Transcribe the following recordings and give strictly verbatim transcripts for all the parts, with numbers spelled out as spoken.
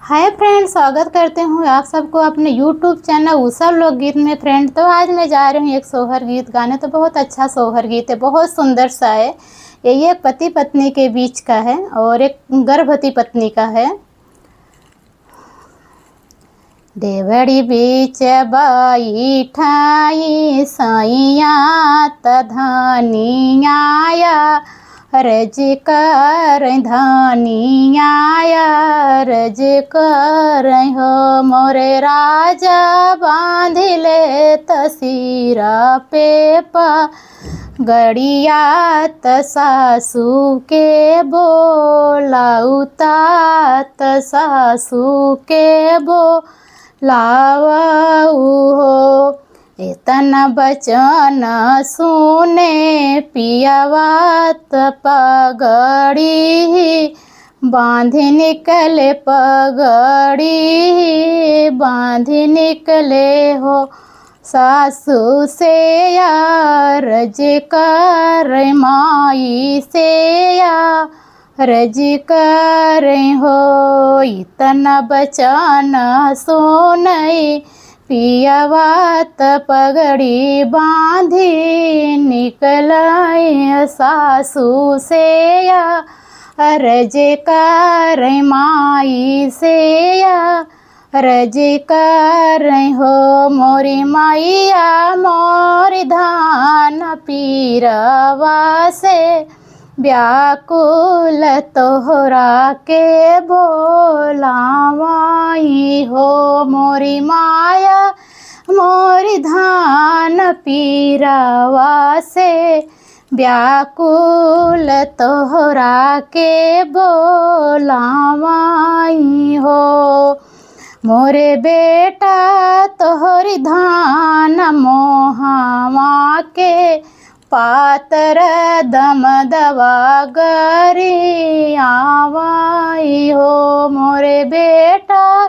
हाय फ्रेंड, स्वागत करते हूँ आप सबको अपने YouTube चैनल उषा लोकगीत में। फ्रेंड, तो आज मैं जा रही हूँ एक सोहर गीत गाने। तो बहुत अच्छा सोहर गीत है, बहुत सुंदर सा है। ये एक पति पत्नी के बीच का है और एक गर्भवती पत्नी का है। देवड़ी बीच बैठाई सैया त धनिया, अरज कर धनिया, अरज कर हो मोरे राजा, बांधिले त सिरा पे पगड़िया, त सासू के बोलाउता, त सासू के बोलावउ हो। एतना बचन सुने पियवा, त पगड़ी बांधि निकले, पगड़ी बांधि निकले हो। सासू से अरज कर, माई से अरज कर हो। इतना बचन सुनई पियवा, त पगड़ी बांधि निकलई। सासू से अरज कर, माई से अरज कर हो मोरी मैया, मोरी धान पीरवा से व्याकुल तोहरा के बोलावई हो मोरी माया, मोरी धान पीरवा से व्याकुल तोहरा के बोलावई हो। मोरे बेटा तोहरी धान मोहावा के पातर दमदवा गरी आवई हो। मोरे बेटा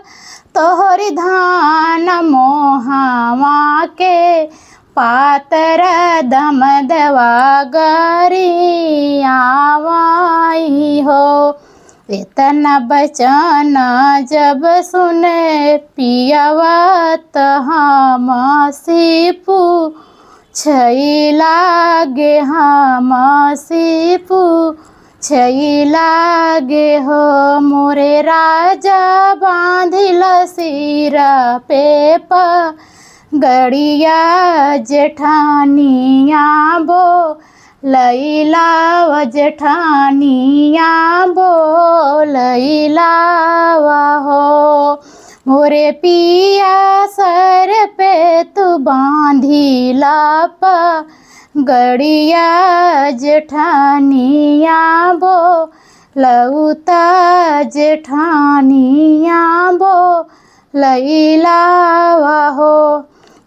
तोहरी धान मोहावा के पातर दमदवा गरी आवई हो। एतना बचन जब सुने पियवा, त हमसी पूछई लागे, हमसी पूछई लागे हो। मोरे राजा बांधिल सिरा पे प गड़िया जेठानिया बोलइला, जेठानिया बोलइला हो। मोरे पिया सर पे तू बांधिला पगड़िया, जेठानिया बोलउता, जेठानिया बो लइलावा हो।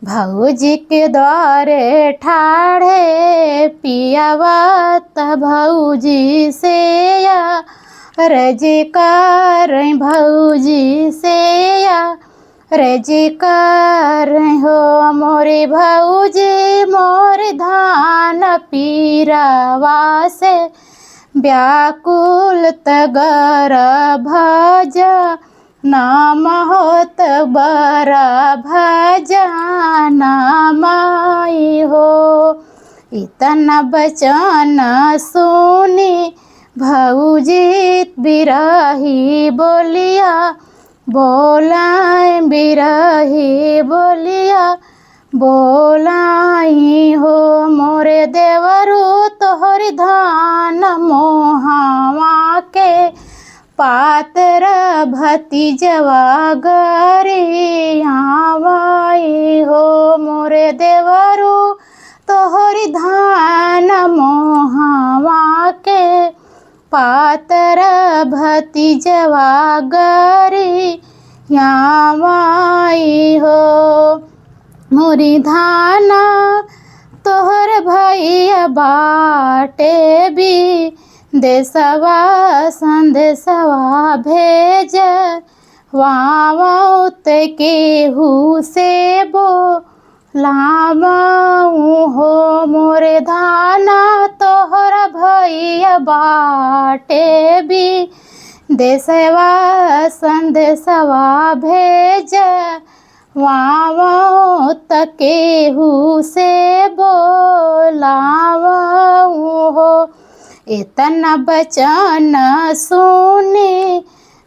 भौजी के द्वारे ठाढ़े पियवा, त भौजी से अरज कर, भौजी से अरज कर हो। मोरे भौजी मोर धान पीरवा से व्याकुल, त गर्भ ज नाम होत बड़ा भजनई हो। इतना बचन सुनी भौजी बिरही बोलिया, बोलाए बिरही बोलिया, बोलाई हो। मोरे देवरू तोहरी धान मोहावा के पातर भतीजवा गरी आवई हो। मोरे देवरू तोहरी धान मोहावा के पातर भतीजवा गरी आवई हो। मोरी धाना तोहर भैया बाटे बिदेसवा, संदेसवा भेजवावत केहू से बो लामाऊ हो। मोरे धाना तोहर भैया बाटे बि देसवा संदेसवा भेजवावो, त केहू से बोलावो हो। एतना बचन सुनी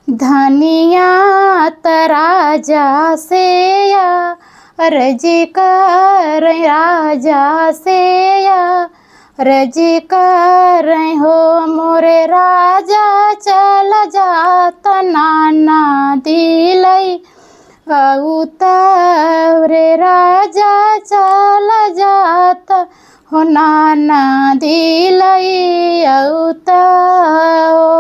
धनिया त राजा से अरज कर, राजा से अरज कर हो मोरे राजा, चल जात नाना दिलई अउता रे राजा, चल जात हो नाना दिलई अउता हो।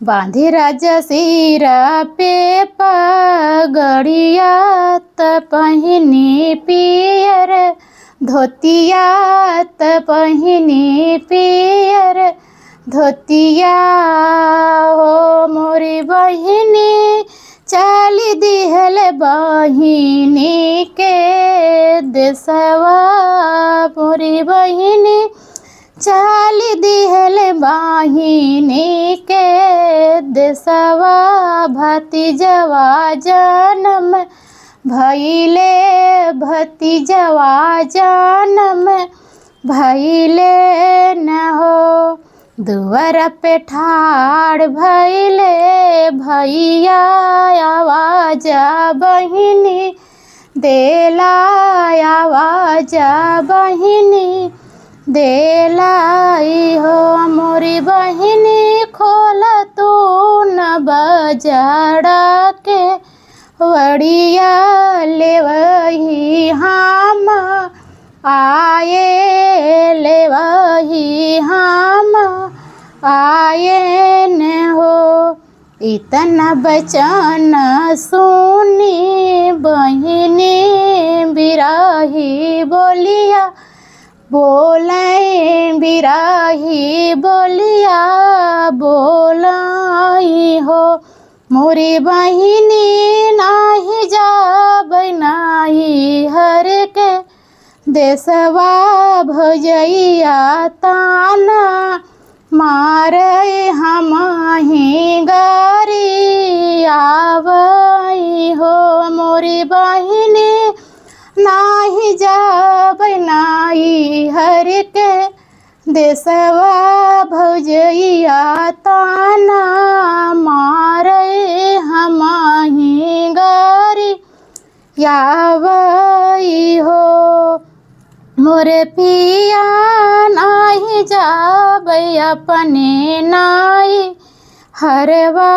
बांधी राजा सिरा पे पगड़िया, त पहिनी पियर धोतिया, त पहिनी पियर धोतिया हो मोरी बहिनी, चली दिहल बहिनी के देसवा। मोरी बहिनी चली दिहल बहिनी के देसवा। भतीजवा जनम भइले, भतीजवा जनम भइले न हो। दुअर पे ठाड़ भइले भइया, आवाजा बहिनी देला, आवाजा बहिनी देला। ई हो मोरी बहिनी, खोल तू न बजड़ा के वड़िया, लेवही हम आए, लेवही हम आए न हो। इतना बचन सुनी बहिनी बिराही बोलिया, बोले बिराही बोलिया, बोलाई हो मोरी बहिनी, नाही जाब नाही हर के देसवा। भौजइया ताना मारे हमही गारी आवई हो मोरी बहिनी, नाही जाब नाही हर के देसवा। भौजइया ताना मारे हमही गारी आवई हो मोरे पिया, नाही जाब अपने नाही हरवा।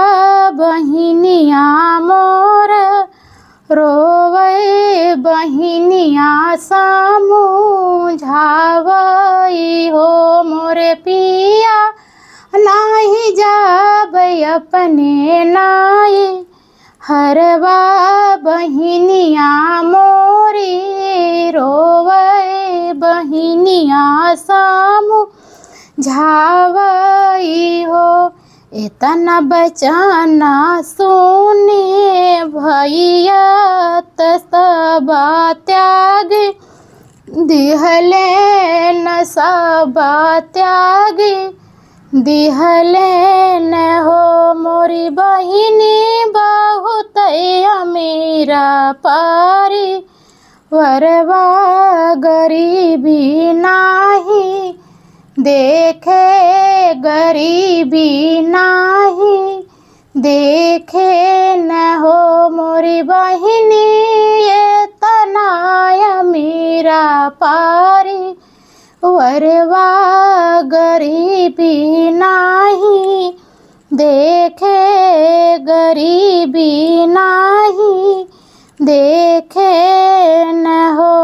बहिनिया मोर रोवे बहिनिया समझावई हो मोरे पिया, नाही जाब अपने नाही हरवा। बहिनिया मोरी रोवे बहिनिया समझावई हो। एतना बचन सुनी भइया, त सब त्याग दिहले न सब त्याग दिहले न हो मोरी बहिनी, बहुत अमीरा पारी वरवा। गरीबी नाही देखे, गरीबी नाही देखे न हो मोरी बहिनी, एतना अमीरा पारी वरवा। गरीबी नाही देखे, गरीबी नाही देखे न हो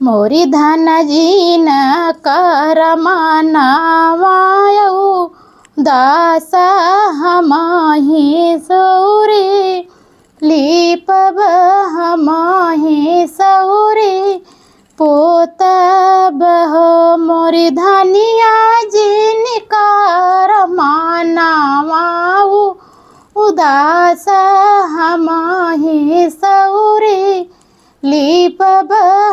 मोरी धन जीन कर मानवायु दास। हमही सौरी लीपब, हमही सौरी पोतब हो मोरी धनिया जीन कर मानवायु उदास। हमही सौरी लीपब,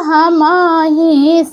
हमही